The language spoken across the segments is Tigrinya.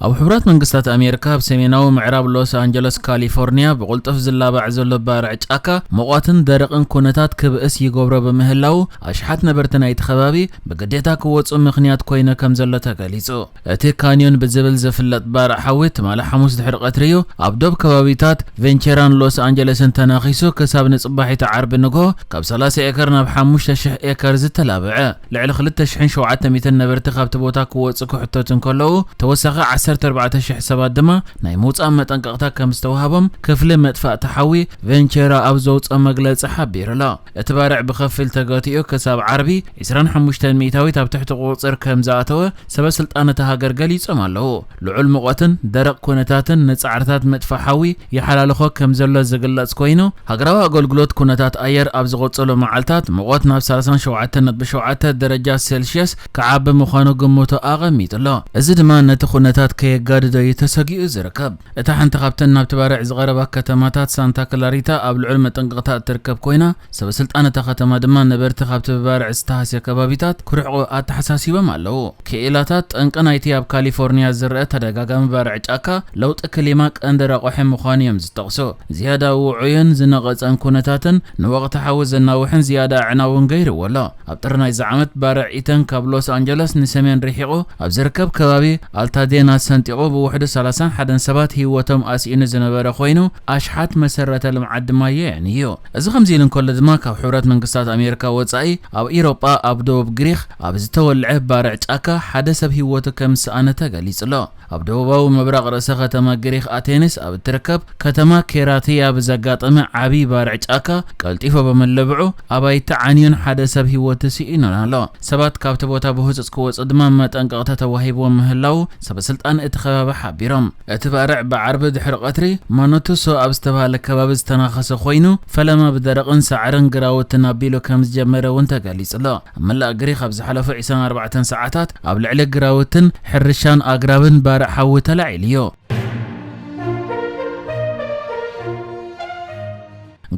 ኣብ ሕቡራት መንግስታት ኣሜሪካ ኣብ ሰሜናዊ ምዕራብ ሎስ ኣንጀለስ ካሊፎርኒያ ብቕልጡፍ ዝላባዕ ዘሎ ባርዕ ጫካ፣ ሙቐትን ደረቕን ኩነታት ክብእስ ይገብሮ ብምህላው፣ ኣሽሓት ነበርቲ ናይቲ ከባቢ ብግዴታ ክወጹ ምኽንያት ኮይነ ከም ዘሎ ተገሊጹ። እቲ ካንዮን ብዝብል ዝፍለጥ ባርዕ ሓዊ ትማሊ ሓሙስ ድሕሪ ቀትሪ እዩ ኣብ ዶብ ከባቢታት ቬንቸራን ሎስ ኣንጀለስን ተናኺሱ ክሳብ ንጽባሒቲ ዓርቢ ንግሆ ካብ ሰላሳ ኤከር ናብ ሓሙሽተ ሽሕ ኤከር ዝተላብዐ። ልዕሊ ክልተ ሽሕን ሸውዓተ ሚእትን ነበርቲ ካብቲ ቦታ ክወጹ ክሕተቱ እንከለዉ፣ ተወሳኺ ዓሰርተ ኣርባዕተ ሽሕ ሰባት ድማ ናይ ምውጻእ መጠንቀቕታ ከም ዝተዋህቦም ክፍሊ መጥፋእቲ ሓዊ ቬንቸራ ኣብ ዘውጽኦ መግለጺ ሓቢሩ ኣሎ። እቲ ባርዕ ብኸፊል ተገቲኡ ክሳብ ዓርቢ ዕስራን ሓሙሽተን ሚእታዊት ኣብ ትሕቲ ቁጽጽር ከም ዝኣተወ ሰበ ስልጣን እታ ሃገር ገሊጾም ኣለዉ። ልዑል ሙቐትን ደረቕ ኩነታትን ንጻዕርታት ምጥፋእ ሓዊ ይሓላልኾ ከም ዘሎ ዝግለጽ ኮይኑ፣ ሃገራዊ ኣገልግሎት ኩነታት ኣየር ኣብ ዝቕጽሉ መዓልታት ሙቐት ናብ ሰላሳን ሸውዓተን ነጥቢ ሸውዓተ ደረጃ ሴልሽየስ ክዓቢ ምዃኑ ግምቱ ኣቐሚጡ ኣሎ። እዚ ድማ ነቲ ኩነታት ከየጋድዶ እዩ ተሰጊኡ ዝርከብ። እታ ሓንቲ ካብተን ናብቲ ባርዕ ዝቐረባ ከተማታት ሳንታ ክላሪታ ኣብ ልዑል መጠንቀቕታ እትርከብ ኮይና፣ ሰበ ስልጣን እታ ከተማ ድማ ነበርቲ ካብቲ ብባርዕ ዝተሃስየ ከባቢታት ክርሕቑ ኣተሓሳሲቦም ኣለዉ። ክኢላታት ጠንቂ ናይቲ ኣብ ካሊፎርኒያ ዝረአ ተደጋጋሚ ባርዕ ጫካ ለውጢ ክሊማ ቀንዲ ረቑሒ ምዃኑ እዮም ዝጠቕሱ። ዝያዳ ውዑይን ዝነቐጸን ኩነታትን ንወቕቲ ሓዊ ዘናውሕን ዝያዳ ኣዕናውን ገይርዎ ኣሎ። ኣብ ጥሪ ናይዚ ዓመት ባርዕ ኢተን ካብ ሎስ ኣንጀለስ ንሰሜን ርሒቑ ኣብ ዝርከብ ከባቢ ኣልታዴና ሰንጢቑ ብውሕዱ ሰላሳን ሓደን ሰባት ህይወቶም ኣስኢኑ ዝነበረ ኮይኑ፣ ኣሽሓት መሰረተ ልምዓት ድማ የዕንዩ። እዚ ከምዚ ኢሉ እንከሎ ድማ፣ ካብ ሕብረት መንግስታት ኣሜሪካ ወጻኢ ኣብ ኢሮጳ ኣብ ደቡብ ግሪኽ ኣብ ዝተወልዐ ባርዕ ጫካ ሓደ ሰብ ህይወቱ ከም ዝሰኣነ ተገሊጹ ኣሎ። ኣብ ደቡባዊ ምብራቕ ርእሰ ከተማ ግሪኽ ኣቴንስ ኣብ እትርከብ ከተማ ኬራቲያ ብዘጋጠመ ዓቢ ባርዕ ጫካ ቀልጢፉ ብምልብዑ ኣባይቲ ዓንዩን ሓደ ሰብ ህይወቱ ስኢኑን ኣሎ። ሰባት ካብቲ ቦታ ብህጹጽ ክወጹ ድማ መጠንቀቕታ ተዋሂብዎም ምህላዉ ሰበ ስልጣን እቲ ከባቢ ሓቢሮም። እቲ ባርዕ ብዓርቢ ድሕሪ ቀትሪ ማኖቱሶ ኣብ ዝተባህለ ከባቢ ዝተናኸሰ ኮይኑ፣ ፈለማ ብደረቕን ሳዕርን ግራውትን ኣቢሉ ከም ዝጀመረ እውን ተገሊጹ ኣሎ። ኣብ መላእ ግሪኽ ኣብ ዝሓለፉ ዕስራን ኣርባዕተን ሰዓታት ኣብ ልዕሊ ግራውትን ሕርሻን ኣግራብን ባርዕ ሓዊ ተላዒሉ እዩ።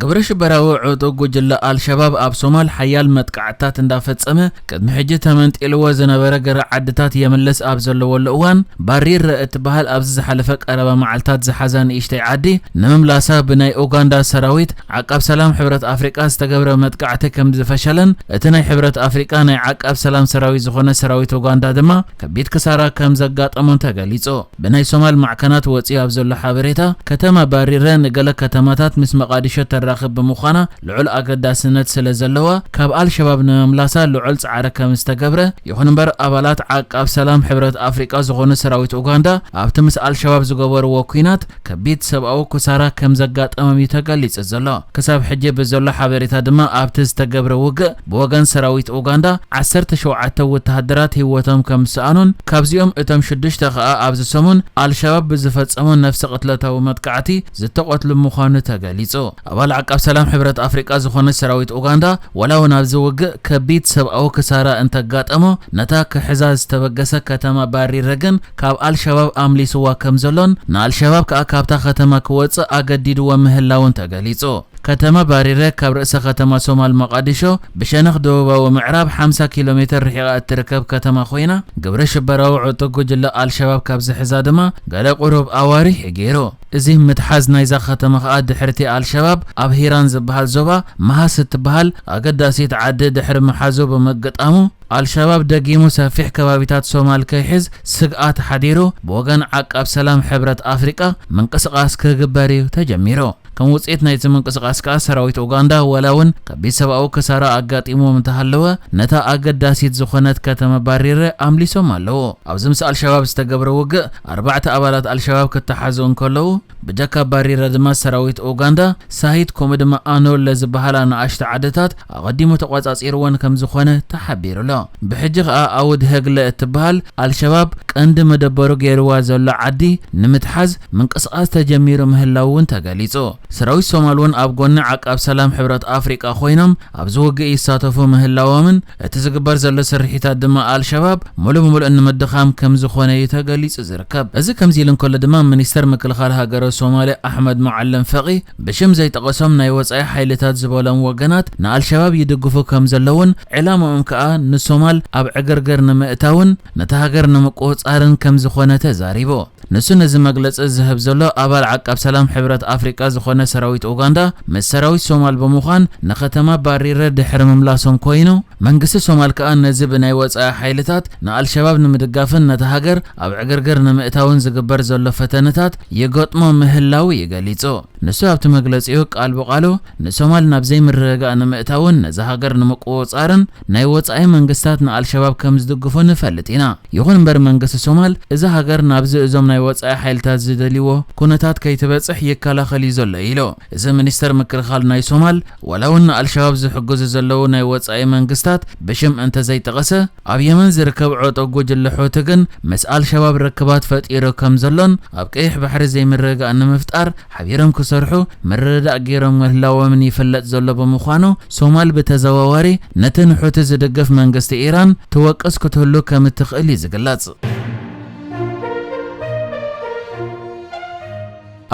ግብረ ሽበራዊ ዕጡቕ ጉጅለ ኣልሸባብ ኣብ ሶማል ሓያል መጥቃዕትታት እንዳፈጸመ፣ ቅድሚ ሕጂ ተመንጢልዎ ዝነበረ ገረ ዓድታት የምልስ ኣብ ዘለወሉ እዋን፣ ባሪረ እትበሃል ኣብዚ ዝሓለፈ ቀረባ መዓልታት ዝሓዛ ንእሽተይ ዓዲ ንምምላሳ ብናይ ኡጋንዳ ሰራዊት ዓቃብ ሰላም ሕብረት ኣፍሪቃ ዝተገብረ መጥቃዕቲ ከም ዝፈሸለን፣ እቲ ናይ ሕብረት ኣፍሪቃ ናይ ዓቃብ ሰላም ሰራዊት ዝኾነ ሰራዊት ኡጋንዳ ድማ ከቢድ ክሳራ ከም ዘጋጠሞን ተገሊጹ። ብናይ ሶማል ማዕከናት ወጺኡ ኣብ ዘሎ ሓበሬታ፣ ከተማ ባሪረ ንገለ ከተማታት ምስ መቓዲሾ ተራኽብ ብምዃና ልዑል ኣገዳስነት ስለ ዘለዋ፣ ካብ ኣልሸባብ ንምምላሳ ልዑል ጻዕሪ ከም ዝተገብረ፣ ይኹን እምበር ኣባላት ዓቃብ ሰላም ሕብረት ኣፍሪቃ ዝኾኑ ሰራዊት ኡጋንዳ ኣብቲ ምስ ኣልሸባብ ዝገበርዎ ኲናት ከቢድ ሰብኣዊ ክሳራ ከም ዘጋጠሞም እዩ ተገሊጹ ዘሎ። ክሳብ ሕጂ ብዘሎ ሓበሬታ ድማ ኣብቲ ዝተገብረ ውግእ ብወገን ሰራዊት ኡጋንዳ ዓሰርተ ሸውዓተ ወተሃደራት ህይወቶም ከም ዝሰኣኑን ካብዚኦም እቶም ሽዱሽተ ከኣ ኣብዚ ሰሙን ኣልሸባብ ብዝፈጸሞ ነፍሰ ቅትለታዊ መጥቃዕቲ ዝተቐትሉ ምዃኑ ተገሊጹ። ኣባል ዓቃብ ሰላም ሕብረት ኣፍሪቃ ዝኾነ ሰራዊት ኡጋንዳ ዋላ እውን ኣብዚ ውግእ ከቢድ ሰብኣዊ ክሳራ እንተጋጠሞ ነታ ክሕዛ ዝተበገሰ ከተማ ባሪረ ግን ካብ ኣልሸባብ ኣምሊስዋ ከም ዘሎን ንኣልሸባብ ከኣ ካብታ ከተማ ክወጽእ ኣገዲድዎ ምህላውን ተገሊጹ። ከተማ ባሪረ ካብ ርእሰ ከተማ ሶማል መቓዲሾ ብሸነኽ ደቡባዊ ምዕራብ ሓምሳ ኪሎ ሜትር ርሒቓ እትርከብ ከተማ ኮይና፣ ግብረ ሽበራዊ ዕጡቕ ጉጅለ ኣልሸባብ ካብ ዝሕዛ ድማ ገለ ቁሩብ ኣዋሪሕ እዩ ገይሩ። እዚ ምትሓዝ ናይዛ ከተማ ከኣ ድሕርቲ ኣልሸባብ ኣብ ሂራን ዝበሃል ዞባ መሃስ እትበሃል ኣገዳሲት ዓዲ ድሕሪ ምሓዙ ብምግጣሙ፣ ኣልሸባብ ደጊሙ ሰፊሕ ከባቢታት ሶማል ከይሕዝ ስግኣት ሓዲሩ ብወገን ዓቃብ ሰላም ሕብረት ኣፍሪቃ ምንቅስቓስ ክግበር እዩ ተጀሚሩ። ከም ውጽኢት ናይቲ ምንቅስቓስ ከኣ ሰራዊት ኡጋንዳ ዋላ እውን ከቢድ ሰብኣዊ ክሳራ ኣጋጢምዎም እንተሃለወ፣ ነታ ኣገዳሲት ዝኾነት ከተማ ባሪረ ኣምሊሶም ኣለዉ። ኣብዚ ምስ ኣልሸባብ ዝተገብረ ውግእ ኣርባዕተ ኣባላት ኣልሸባብ ክተሓዙ እንከለዉ፣ ብጀካ ባሪረ ድማ ሰራዊት ኡጋንዳ ሳሂት ከምኡ ድማ ኣኖለ ዝበሃላ ንኣሽቱ ዓድታት ኣቐዲሙ ተቖጻጺርወን ከም ዝኾነ ተሓቢሩ ኣሎ። ብሕጂ ከኣ ኣውድ ህግለ እትበሃል ኣልሸባብ ቀንዲ መደበሩ ገይርዋ ዘሎ ዓዲ ንምትሓዝ ምንቅስቓስ ተጀሚሩ ምህላው እውን ተገሊጹ። ሰራዊት ሶማል እውን ኣብ ጎኒ ዓቃብ ሰላም ሕብረት ኣፍሪቃ ኮይኖም ኣብዚ ውግእ ይሳተፉ ምህላዎምን እቲ ዝግበር ዘሎ ስርሒታት ድማ ኣልሸባብ ሙሉእ ብሙሉእ ንምድኻም ከም ዝኾነ እዩ ተገሊጹ ዝርከብ። እዚ ከምዚ ኢሉ እንከሎ ድማ ሚኒስተር ምክልኻል ሃገረ ሶማልያ ኣሕመድ ሙዓለም ፈቒ ብሽም ዘይጠቐሶም ናይ ወጻኢ ሓይልታት ዝበሎም ወገናት ንኣልሸባብ ይድግፉ ከም ዘለውን ዕላምኦም ከኣ ንሶማል ኣብ ዕግርግር ንምእታውን ነታ ሃገር ንምቁጽጻር ንምቁጽጻርን ከም ዝኾነ ተዛሪቡ። ንሱ ነዚ መግለጺ ዝህብ ዘሎ ኣባል ዓቃብ ሰላም ሕብረት ኣፍሪቃ ዝኾነ ሰራዊት ኡጋንዳ ምስ ሰራዊት ሶማል ብምዃን ንከተማ ባሪረ ድሕሪ ምምላሶም ኮይኑ፣ መንግስቲ ሶማል ከኣ ነዚ ብናይ ወጻኢ ሓይልታት ንኣልሸባብ ንምድጋፍን ነታ ሃገር ኣብ ዕግርግር ንምእታውን ዝግበር ዘሎ ፈተነታት ይገጥሞ ምህላው እዩ ገሊጹ። ንሱ ኣብቲ መግለጺኡ ቃል ብቓሉ ንሶማል ናብ ዘይምርግጋእ ንምእታውን ነዛ ሃገር ንምቁጽጻርን ናይ ወጻኢ መንግስታት ንኣልሸባብ ከም ዝድግፉ ንፈልጥ ኢና። ይኹን እምበር መንግስቲ ሶማል እዛ ሃገር ናብዚ እዞም ናይ ወጻኢ ሓይልታት ዝደልይዎ ኩነታት ከይትበጽሕ ይከላኸል እዩ ዘሎ ኢሉ። እዚ ሚኒስተር ምክልኻል ናይ ሶማል ዋላ እውን ንኣልሸባብ ዝሕግዙ ዘለዉ ናይ ወጻኢ መንግስታት ብሽም እንተዘይጠቐሰ፣ ኣብ የመን ዝርከብ ዕጡቕ ጉጅለ ሑቲ ግን ምስ ኣልሸባብ ርክባት ፈጢሩ ከም ዘሎን ኣብ ቀይሕ ባሕሪ ዘይምርግጋእ ንምፍጣር ሓቢሮም ክሰርሑ ምርድዳእ ገይሮም ምህላዎምን ይፍለጥ ዘሎ ብምዃኑ፣ ሶማል ብተዘዋዋሪ ነቲ ንሑቲ ዝድግፍ መንግስቲ ኢራን ትወቅስ ክትህሉ ከም እትኽእል እዩ ዝግለጽ።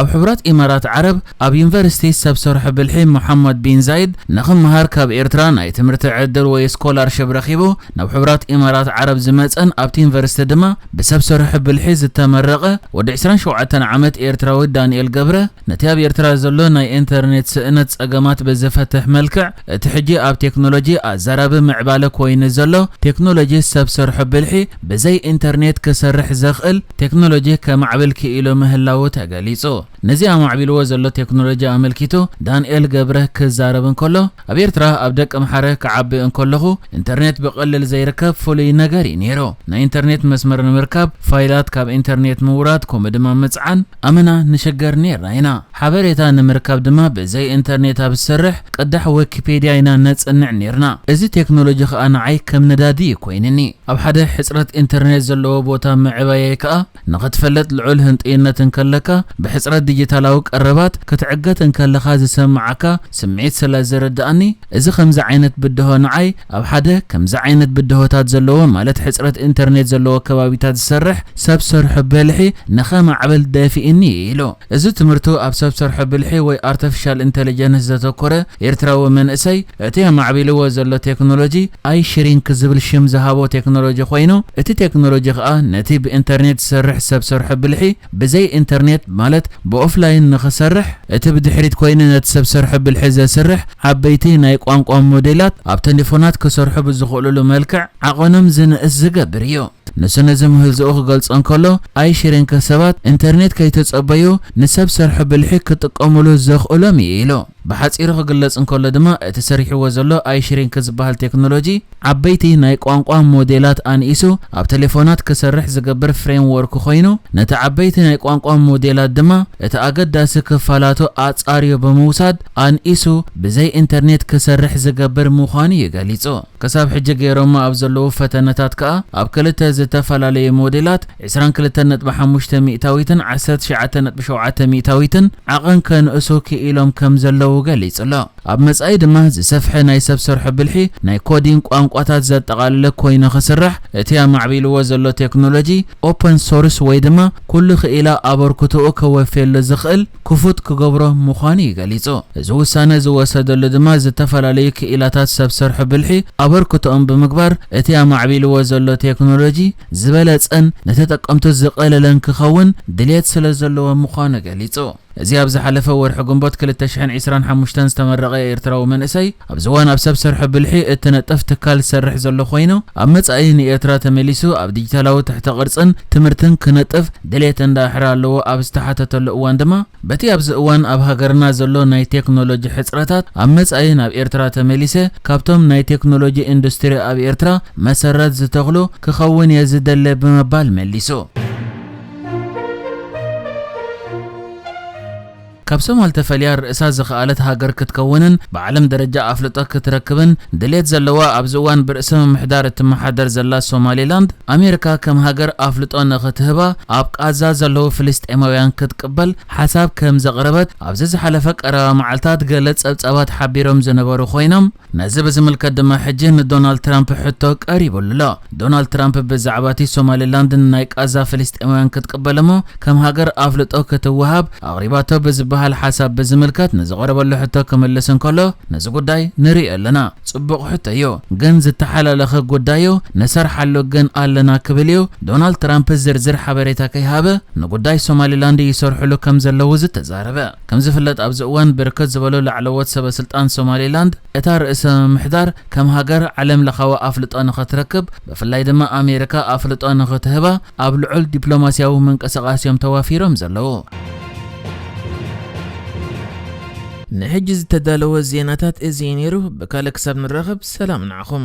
ኣብ ሕቡራት ኢማራት ዓረብ ኣብ ዩኒቨርሲቲ ሰብ ሰርሖ ብልሒ መሓመድ ቢን ዛይድ ንኽመሃር ካብ ኤርትራ ናይ ትምህርቲ ዕድል ወይ ስኮላርሽፕ ረኺቡ ናብ ሕቡራት ኢማራት ዓረብ ዝመጸን ኣብቲ ዩኒቨርሲቲ ድማ ብሰብ ሰርሖ ብልሒ ዝተመረቐ ወዲ ዕስራን ሸውዓተን ዓመት ኤርትራዊ ዳንኤል ገብረ፣ ነቲ ኣብ ኤርትራ ዘሎ ናይ ኢንተርኔት ስእነት ጸገማት ብዝፈትሕ መልክዕ፣ እቲ ሕጂ ኣብ ቴክኖሎጂ ኣዛራቢ ምዕባለ ኮይኑ ዘሎ ቴክኖሎጂ ሰብ ሰርሖ ብልሒ ብዘይ ኢንተርኔት ክሰርሕ ዘኽእል ቴክኖሎጂ ከማዕብል ክኢሉ ምህላዉ ተገሊጹ። ነዚ ኣማዕቢልዎ ዘሎ ቴክኖሎጂ ኣመልኪቱ ዳንኤል ገብረ ክዛረብ እንከሎ፣ ኣብ ኤርትራ ኣብ ደቂ ኣምሓረ ክዓቢ እንከለኹ ኢንተርኔት ብቐሊል ዘይርከብ ፍሉይ ነገር እዩ ነይሩ። ናይ ኢንተርኔት መስመር ንምርካብ ፋይላት ካብ ኢንተርኔት ምውራድ ከምኡ ድማ ምጽዓን ኣመና ንሽገር ነይርና ኢና። ሓበሬታ ንምርካብ ድማ ብዘይ ኢንተርኔት ኣብ ዝሰርሕ ቅዳሕ ዊኪፔድያ ኢና ነጽንዕ ነይርና። እዚ ቴክኖሎጂ ኸኣ ንዓይ ከም ነዳዲ እዩ ኮይንኒ። ኣብ ሓደ ሕጽረት ኢንተርኔት ዘለዎ ቦታ ምዕባየይ ከኣ ንኽትፈልጥ ልዑል ህንጥይነት እንከለካ ብሕጽረት ዲጂታላዊ ቀረባት ክትዕገት እንከለኻ ዝስምዓካ ስምዒት ስለ ዝርድኣኒ፣ እዚ ከምዚ ዓይነት ብድሆ ንዓይ ኣብ ሓደ ከምዚ ዓይነት ብድሆታት ዘለዎ ማለት ሕጽረት ኢንተርኔት ዘለዎ ከባቢታት ዝሰርሕ ሰብ ሰርሖ ብልሒ ንኸማዕብል ደፊእኒ እዩ ኢሉ። እዚ ትምህርቱ ኣብ ሰብ ሰርሖ ብልሒ ወይ ኣርቲፊሻል ኢንተሊጀንስ ዘተኮረ ኤርትራዊ መንእሰይ እቲ ኣማዕቢልዎ ዘሎ ቴክኖሎጂ ኣይሽሪንክ ዝብል ሽም ዝሃቦ ቴክኖሎጂ ኮይኑ፣ እቲ ቴክኖሎጂ ኸኣ ነቲ ብኢንተርኔት ዝሰርሕ ሰብ ሰርሖ ብልሒ ብዘይ ኢንተርኔት ማለት ብኦፍላይን ንኽሰርሕ፣ እቲ ብድሕሪት ኮይኑ ነቲ ሰብ ሰርሖ ብልሒ ዘስርሕ ዓበይቲ ናይ ቋንቋ ሞዴላት ኣብ ቴሌፎናት ክሰርሑ ብዝኽእሉሉ መልክዕ ዓቐኖም ዝንእስ ዝገብር እዩ። ንሱ ነዚ ምህዞኡ ክገልጾ እንከሎ፣ ኣይሽሪንክ ሰባት ኢንተርኔት ከይተጸበዩ ንሰብ ሰርሖ ብልሒ ክጥቀሙሉ ዘኽእሎም እዩ ኢሉ። ብሓጺሩ ክግለጽ እንከሎ ድማ፣ እቲ ሰሪሕዎ ዘሎ ኣይሽሪንክ ዝበሃል ቴክኖሎጂ ዓበይቲ ናይ ቋንቋ ሞዴላት ኣንኢሱ ኣብ ቴሌፎናት ክሰርሕ ዝገብር ፍሬምወርክ ኮይኑ፣ ነቲ ዓበይቲ ናይ ቋንቋ ሞዴላት ድማ እቲ ኣገዳሲ ክፋላቱ ኣጻርዩ ብምውሳድ ኣንኢሱ ብዘይ ኢንተርኔት ክሰርሕ ዝገብር ምዃኑ እዩ ገሊጹ። ክሳብ ሕጂ ገይሮሞ ኣብ ዘለዉ ፈተነታት ከኣ ኣብ ክልተ ዝተፈላለዩ ሞዴላት ዕስራን ክልተን ነጥቢ ሓሙሽተ ሚእታዊትን ዓሰርተ ትሽዓተ ነጥቢ ሸውዓተ ሚእታዊትን ዓቐን ከንእሱ ክኢሎም ከም ዘለዉ ገሊጹ ኣሎ። ኣብ መጻኢ ድማ ዝሰፍሐ ናይ ሰብ ሰርሖ ብልሒ ናይ ኮዲንግ ቋንቋታት ዘጠቓለለ ኮይኑ ክስራሕ፣ እቲ ኣማዕቢልዎ ዘሎ ቴክኖሎጂ ኦፐን ሶርስ ወይ ድማ ኩሉ ክኢላ ኣበርክቶኡ ከወፍየሉ ዝኽእል ክፉት ክገብሮ ምዃኑ እዩ ገሊጹ። እዚ ውሳነ ዝወሰደሉ ድማ ዝተፈላለዩ ክኢላታት ሰብ ሰርሖ ብልሒ ኣበርክቶኦም ብምግባር፣ እቲ ኣማዕቢልዎ ዘሎ ቴክኖሎጂ ዝበለጸን ንተጠቀምቱ ዝቐለለን ክኸውን ድልየት ስለ ዘለዎ ምዃኑ ገሊጹ። እዚ ኣብ ዝሓለፈ ወርሒ ግንቦት ክልተ ሽሕን ዕስራን ሓሙሽተን ዝተመረቐ ኤርትራዊ መንእሰይ፣ ኣብዚ እዋን ኣብ ሰብ ሰርሖ ብልሒ እትነጥፍ ትካል ዝሰርሕ ዘሎ ኮይኑ፣ ኣብ መጻኢ ንኤርትራ ተመሊሱ ኣብ ዲጂታላዊ ትሕተ ቅርጽን ትምህርትን ክነጥፍ ድሌት እንዳሕረ ኣለዎ ኣብ ዝተሓተተሉ እዋን ድማ፣ በቲ ኣብዚ እዋን ኣብ ሃገርና ዘሎ ናይ ቴክኖሎጂ ሕጽረታት፣ ኣብ መጻኢ ናብ ኤርትራ ተመሊሰ ካብቶም ናይ ቴክኖሎጂ ኢንዱስትሪ ኣብ ኤርትራ መሰረት ዝተኽሉ ክኸውን እየ ዝደለ ብምባል መሊሱ። ካብ ሶማል ተፈልያ ርእሳ ዝኸኣለት ሃገር ክትከውንን ብዓለም ደረጃ ኣፍልጦ ክትረክብን ድሌት ዘለዋ ኣብዚ እዋን ብርእሰ ምምሕዳር እትመሓደር ዘላ ሶማሌላንድ፣ ኣሜሪካ ከም ሃገር ኣፍልጦ ንኽትህባ ኣብ ቃዛ ዘለዉ ፍልስጤማውያን ክትቅበል ሓሳብ ከም ዘቕረበት ኣብዚ ዝሓለፈ ቀረባ መዓልታት ገለ ጸብጻባት ሓቢሮም ዝነበሩ ኮይኖም፣ ነዚ ብዝምልከት ድማ ሕጂ ንዶናልድ ትራምፕ ሕቶ ቀሪቡሉ ኣሎ። ዶናልድ ትራምፕ ብዛዕባ እቲ ሶማሌላንድ ንናይ ቃዛ ፍልስጤማውያን ክትቅበል እሞ ከም ሃገር ኣፍልጦ ክትወሃብ ኣቕሪባቶ ብዝበሃል ዝበሃል ሓሳብ ብዝምልከት ንዝቐረበሉ ሕቶ ክምልስ እንከሎ፣ ነዚ ጉዳይ ንርኢ ኣለና፣ ጽቡቕ ሕቶ እዩ፣ ግን ዝተሓላለኸ ጉዳይ እዩ፣ ንሰርሓሉ ግን ኣለና ክብል እዩ። ዶናልድ ትራምፕ ዝርዝር ሓበሬታ ከይሃበ፣ ንጉዳይ ሶማሊላንድ ይሰርሕሉ ከም ዘለዉ ዝተዛረበ። ከም ዝፍለጥ፣ ኣብዚ እዋን ብርክት ዝበሉ ላዕለዎት ሰበ ስልጣን ሶማሊላንድ እታ ርእሰ ምሕዳር ከም ሃገር ዓለም ለኻዊ ኣፍልጦ ንኽትረክብ፣ ብፍላይ ድማ ኣሜሪካ ኣፍልጦ ንኽትህባ ኣብ ልዑል ዲፕሎማስያዊ ምንቅስቓስ እዮም ተዋፊሮም ዘለዉ። ንሕጂ ዝተዳለወ ዜናታት እዚ እዩ ነይሩ። ብካልእ ክሳብ ንራኸብ፣ ሰላም ንዓኹም።